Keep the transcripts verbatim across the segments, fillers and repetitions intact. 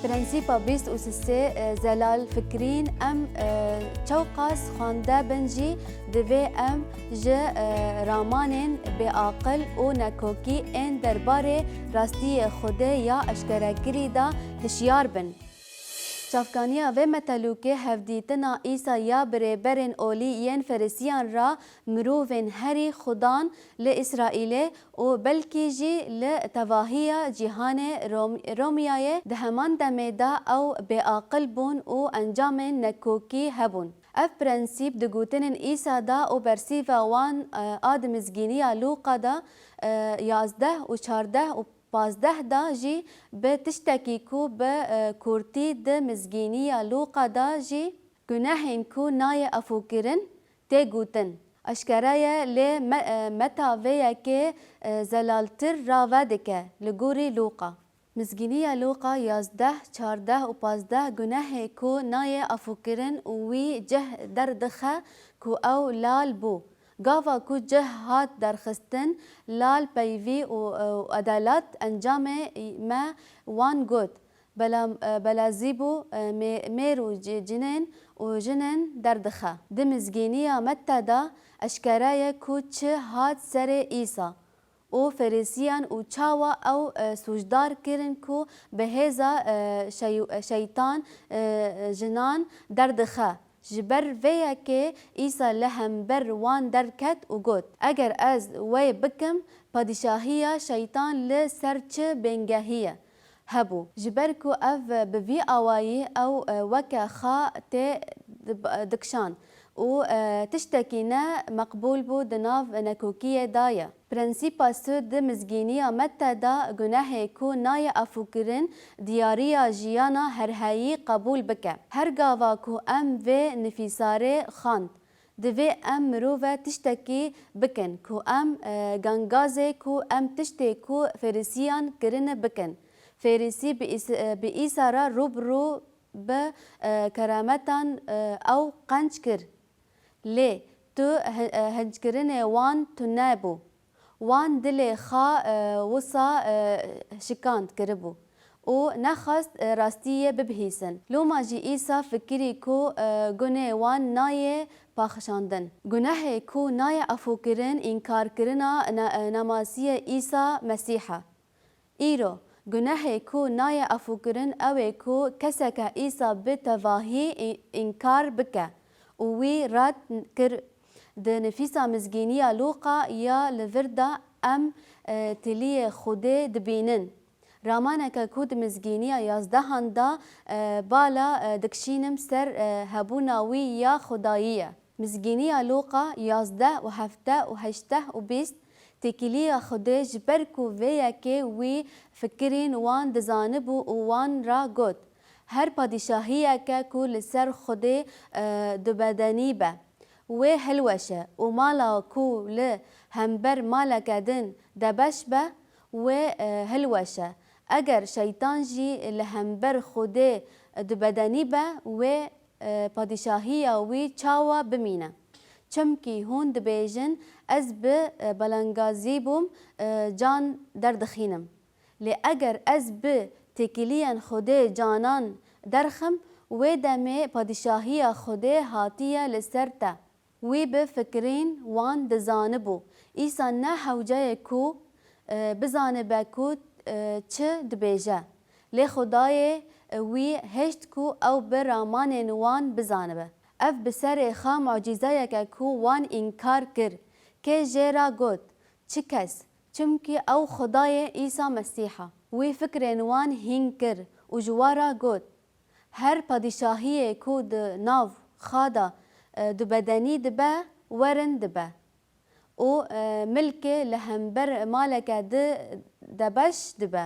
Prensîpa bîst û sê, e, zelal fikirîn. Em, e, çewqas xwende bin jî, divê em ji, e, ramanên bêaqil û nekokî ên derbarê rastiyê Xwedê ya eşkerekirî de hişyar bin. Çavkaniya vê metelûkê hevdîtina Îsa ya bi rêberên olî yên Ferîsiyan re mirovên herî xudan li Îsraîlê û belkî jî li tevahiya cîhanê Rom-, Romyayê di heman demê de ew bêaqil bûn û encamên nekokî hebûn. Ev prensîp di gotinên Îsa de û bersîva wan, e, a di Mizgîniya Lûqa de, e, yazdeh û çardeh û pazdeh de jî bi tiştekî ku bi, e, kûrtî di Mizgîniya Lûqa de jî gunehên ku nayê afûkirin tê gotin. Eşkere ye, lê me-, e, meta vê yekê, e, zelaltir rave dike li gorî Lûqa. Mizgîniya Lûqa yazdeh, çardeh û pazdeh gunehê ku nayê afûkirin û wî cih derdixe ku ew lal bû. Gava ku cih hat derxistin, lal peyvî û, û edelat encamê me wan got. Bela-, Belazîbû, e, mê-, mêr û ci-, cinên û jinên derdixe. Di Mizgîniya Metta de eşkere ye ku çi hat serê Îsa û Ferîsiyan û çawa ew, e, sûcdar kirin ku bi hêza, e, şey-, e, şeytan, e, jinan derdixe. Ji ber vê yekê Îsa li hember wan derket û got, Eger ez wê bikim, padîşahiya şeytan li ser çi bingehî ye? Hebû. Ji ber ku ev bi vî awayî ew, e, weke xa tê dib-, dikişand û, e, tiştekî ne meqbûl bû di nav nekokiyê de ye. Prensîpa sê di Mizgîniya Metta de gunehê ku nayê afûkirin diyariya jiyana herheyî qebûl bike. Her gava ku em vê nifîsarê xwend, divê em mirove tiştekî bikin ku em, e, gangazê ku em tiştê ku Ferîsiyan kirine bikin. Ferîsî bi Îs-, e, bi Îsa re rû bi rû bi, e, kerametan, e, ew qenc kir. Lê tu hi-, e, hinckirinê wan tune bû. Wan dilê xwe, e, wisa, e, şikand kiribû û nexwest, e, rastiyê bibihîsin. Loma jî Îsa fikirî ku, e, gunê wan nayê paxişandin. Gunehê ku nayê afûkirin, înkarkirina ne-, e, nemasiyê Îsa Mesîh e. Îro, gunehê ku nayê afûkirin ew ê ku keseke Îsa bi tevahî î-, înkar bike û wî red kir. Di nifîsa Mizgîniya Lûqa ya li vir de em, e, tiliyê Xwedê dibînin. Ramaneke ku di Mizgîniya yazdehan de, e, bala, e, dikişînim ser, e, hebûna wî ya Xwedayî ye. Mizgîniya Lûqa yazdeh û hefteh û heşteh û bîst, têkiliya Xwedê ji ber ku vê yekê wî fikirîn wan dizanibû û wan ra got, Her padîşahiyeke ku li ser Xwedê, e, dubedenî be, wê hilweşe û mala ku li hember maleke din debeş be, wê, e, hilweşe. Eger şeytan jî li hember Xwedê dubedenî be, wê, e, padîşahiya wî çawa bimîne? Çimkî hûn dibêjin, Ez bi, e, belengazî bûm, e, can derdixînim. Lê eger ez bi têkiliyên Xwedê canan derxim, wê demê padîşahiya Xwedê hatiye li ser te. Wî bi fikirîn wan dizanibû. Îsa ne hewce ye ku, e, bizanibe ku, e, çi dibêje. Lê Xwedayê, e, wî hişt ku ew bi ramanên wan bizanibe. Ev bi serê xwe mucîzeyeke ku wan înkar kir. Kê jê re got, Çi kes? Çimkî ew Xwedayê Îsa Mesîh e. Wî fikirên wan hîn kir û ji wan re got, Her padîşahiyê ku di nav xwe de, e, dubedenî dibe, werin dibe û, e, milkê li hember maleke di debeş dibe.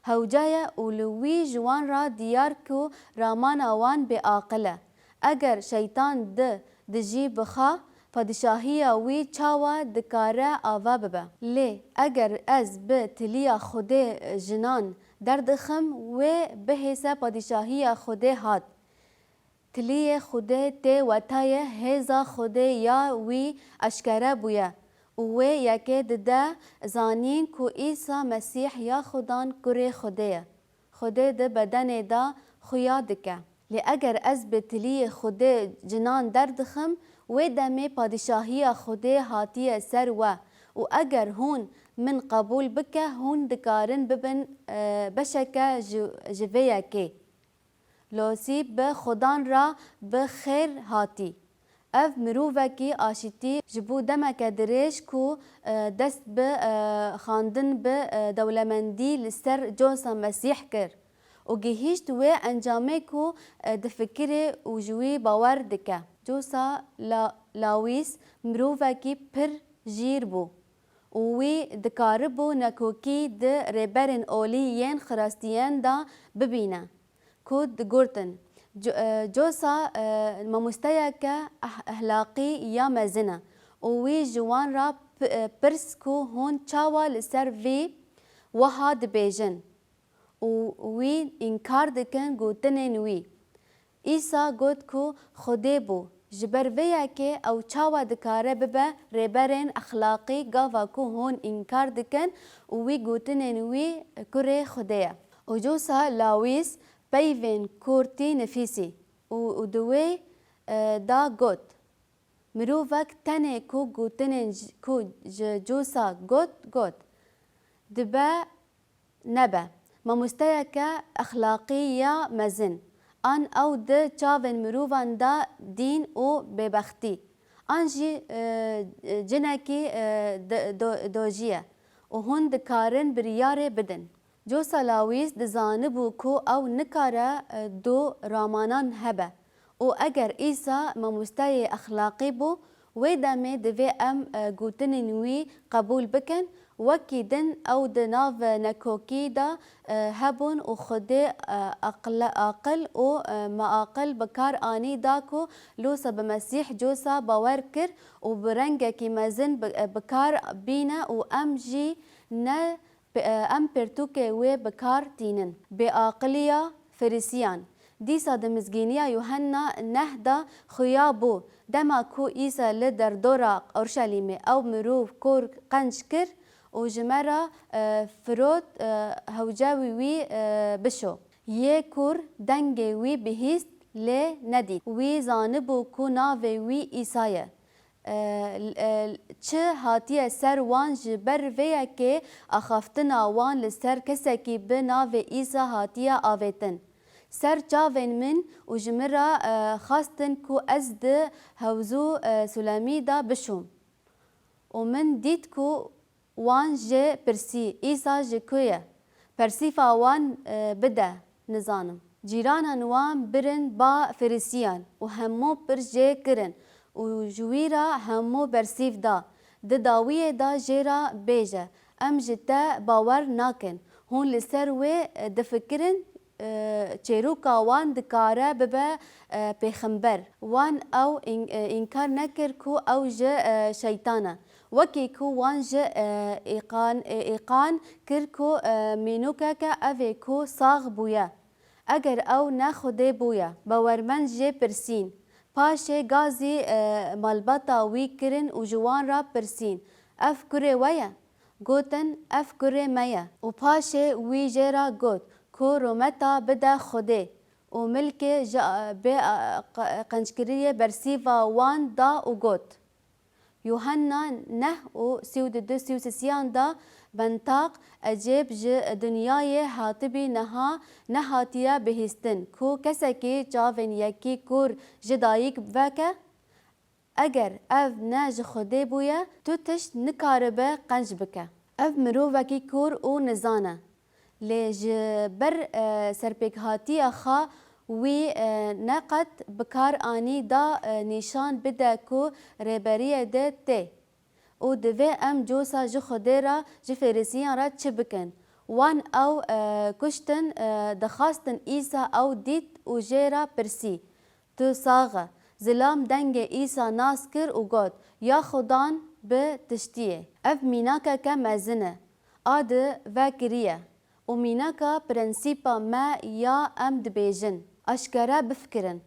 Hewce ye û li wî ji wan re diyar ku ramana wan bêaqil e. Eger şeytan di dijî bixa, padîşahiya wî çawa dikare ava bibe? Lê eger ez bi tiliya Xwedê jinan derdixim, wê bihêse padîşahiya Xwedê hat. Tiliyê Xwedê tê wetayê hêza Xwedê ya wî eşkere bûye û wê yekê dide zanîn ku Îsa Mesîh ya Xudan Kurê Xwedê ye. Xwedê di bedenê de xuya dike. Lê eger ez bi tiliyê Xwedê cinan derdixim, wê demê padîşahiya Xwedê hatiye ser we û eger hûn min qebûl bike, hûn dikarin bibin, e, beşeke ji, ji vê yekê. Losî bi Xudan re bi xêr hatî. Ev mirovekî aşîtî ji bo demeke dirêj ku, e, dest bi, e, xwendin bi, e, dewlemendî li ser Cosa Mesîh kir û gihîşt wê encamê ku, e, difikirê û ji wî bawer dike. Cosa La-, Lawîs mirovekî pir jîr bû û wî dikaribû nekokî di rêberên olî yên Xirastiyan de bibîne ku digurtin. Co-, e, Cosa, e, mamosteyeke eh-, ehlaqî ya mezin e û wî ji wan re pi-, e, pirs ku hûn çawa li ser vî wiha dibêjin û wî înkar dikin gotinên wî. Îsa got ku Xwedê bû. Ji ber vê yekê ew çawa dikare bibe rêberên exlaqî gava ku hûn înkar dikin û wî gotinên wî kurê Xwedê ye? Û Cosa Lawîs peyvên kurtî nifîsî û, û di wê, e, da got, Mirovek tenê ku gotinên j-, ku ji Cosa got, got, dibe nebe mamosteyeke exlaqî ya mezin, an ew di çavên mirovan de dîn û bêbextî, an jî, e, cinekî, e, di-, do-, dojî ye û hûn dikarin biryarê bidin. Cosa Lawîs dizanibû ku ew nikare, e, du ramanan hebe û eger Îsa mamosteyê exlaqî bû, wê demê divê em, e, gotinên wî qebûl bikin. Wekî din ew di nav nekokî de, e, hebûn û Xwedê, e, aqil, aqil û, e, meaqil bi kar anî da ku Lûsa bi Mesîh Cosa bawer kir û bi rengekî mezin bi, e, bi kar bîne û em jî ne P-, e, em pirtûkê wê bi kar tînin. Bêaqiliya Ferîsiyan. Dîsa di mizgîniya Yuhenna neh de xuya bû. Dema ku Îsa li derdora Orşelîmê ew mirov kor qenc kir û ji me re, e, firot, e, hewce wî, wî, e, bişo. Yê kor dengê wî bihîst, lê nedît. Wî zanibû ku navê wî Îsa ye. E, e, çi hatiye ser wan ji ber vê yekê axaftina wan li ser kesekî bi navê Îsa hatiye avêtin. Ser çavên min û ji min re, e, xwestin ku ez di hewzû, e, Sulemî de bişûm. Û min dît ku wan jê pirsî, Îsa ji ku ye? Persîfa wan, e, bide, nizanim. Cîranan wan birin ba Ferîsiyan û hemû pirs jê kirin û ji wî re hemû bersîv da. Di dawiyê de jê re bêje, Em ji te bawer nakin. Hûn li ser wê, e, difikirin, e, çêroka wan dikare bibe, e, pêxember. Wan ew în-, e, înkar nekir ku ew ji, e, şeytan e. Wekî ku wan ji, e, îqan, e, îqan kir ku, e, mînûkeke ev ê ku sax bûye. Eger ew ne Xwedê bûye, bawermend jê pirsîn. Paşê gazî, e, malbata wî kirin û ji wan re pirsîn, Ev kurê we ye? Gotin, Ev kurê me ye. Û paşê wî jê re got, Ku rûmeta bide Xwedê û milkê ji, e, bê, e, qe-, qenckiriyê bersîva wan da û got, Yuhenna neh û sî û du, sî û sisiyan de bentaq, ecêb ji dinyayê hatibî niha nehatiye bihîstin ku kesekî çavên yekî kûr ji dayik veke? Eger ev ne ji Xwedê bûye, tu tişt nikaribe qenc bike. Ev mirovekî kûr û nizan e. Lê ji ber, e, serpêkhatiya xwe wî, e, neqet bi kar anî da, e, nîşan bide ku rêberiyê de tê. Û divê em cosa ji Xwedê re, ji Ferîsiyan re çi bikin? Wan ew, e, kuştin, e, dixwastin Îsa ew dît û jê re pirsî, Tu sax e. Zilam dengê Îsa nas kir û got, Ya Xudan bi tiştiyê. Ev mînakeke mezin e. A di vekiriye. Û mînaka prensîpa me ya em dibêjin, eşkere bifikirin.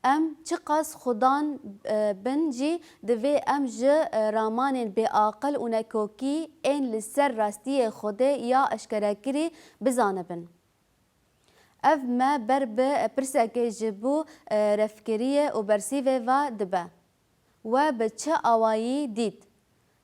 Em çiqas Xudan, e, bin jî divê em ji, e, ramanên bêaqil û nekokî ên li ser rastiyê Xwedê ya eşkerekirî bizanibin. Ev me ber bi pirsekê ji bo, e, refkiriyê û bersîvê ve dibe. We bi çi awayî dît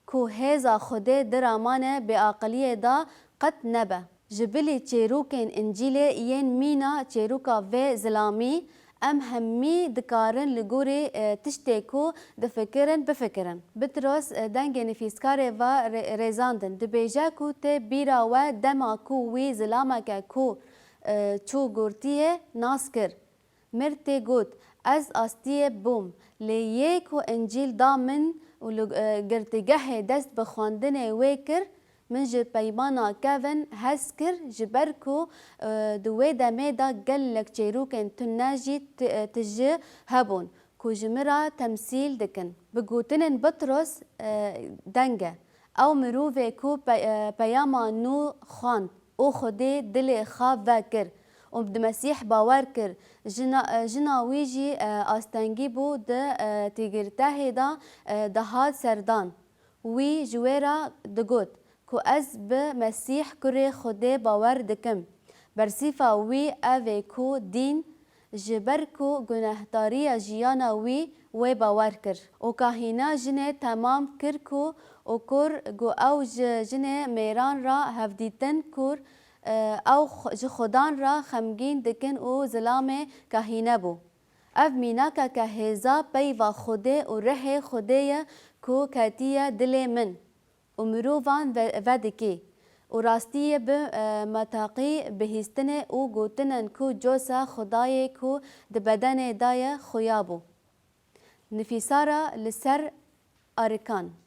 ku hêza Xwedê di ramane bêaqiliyê de qet nebe? Ji bilî çêrokên Încîlê yên mîna çêroka vê zilamî, em hemî dikarin li gorî, e, tiştê ku difikirin, bifikirin. Bitros, e, dengê nivîskarê ve rê-, rêzandin. Dibêje ku tê bîra we dema ku wî zilameke ku, e, çû gortiyê nas kir. Mir tê got, ez astiyê bûm, lê yê ku Încîl da min û li, e, girtîgehê dest bi xwendinê wê kir, min ji peymana kevin hez kir, ji ber ku, e, di wê demê de gelek çêrokên tune jî ti-, e, tije hebûn ku ji min re temsîl dikin. Bi gotinên Bitros, e, deng e. Ew mirovê ku pe-, e, peyama nû xwend û Xwedê dilê xwe vekir û di Mesîh bawer kir, jina, e, jina wî jî, e, astengî bû di, e, tîgirtehê de, e, dihat serdan. Wî ji wê re digot ku ez bi Mesîh kurê Xwedê bawer dikim. Bersîfa wî ev e ku dîn, ji ber ku gunehdariya jiyana wî wê bawer kir. Û kahîna jinê temam kir ku û kur ku ew ji jinê mêran re hevdîtin kur, e, ew xw-, ji Xudan re xemgîn dikin û zilamê kahîne bû. Ev mînakeke hêza peyva Xwedê û rihê Xwedê ye ku ketiye dilê min û mirovan ve-, vedikî û rastiyê bi, e, metaqî bihîstinê û gotinên ku cosa Xwedayê ku di bedenê de ye xuya bû. Nifîsara li ser arikan.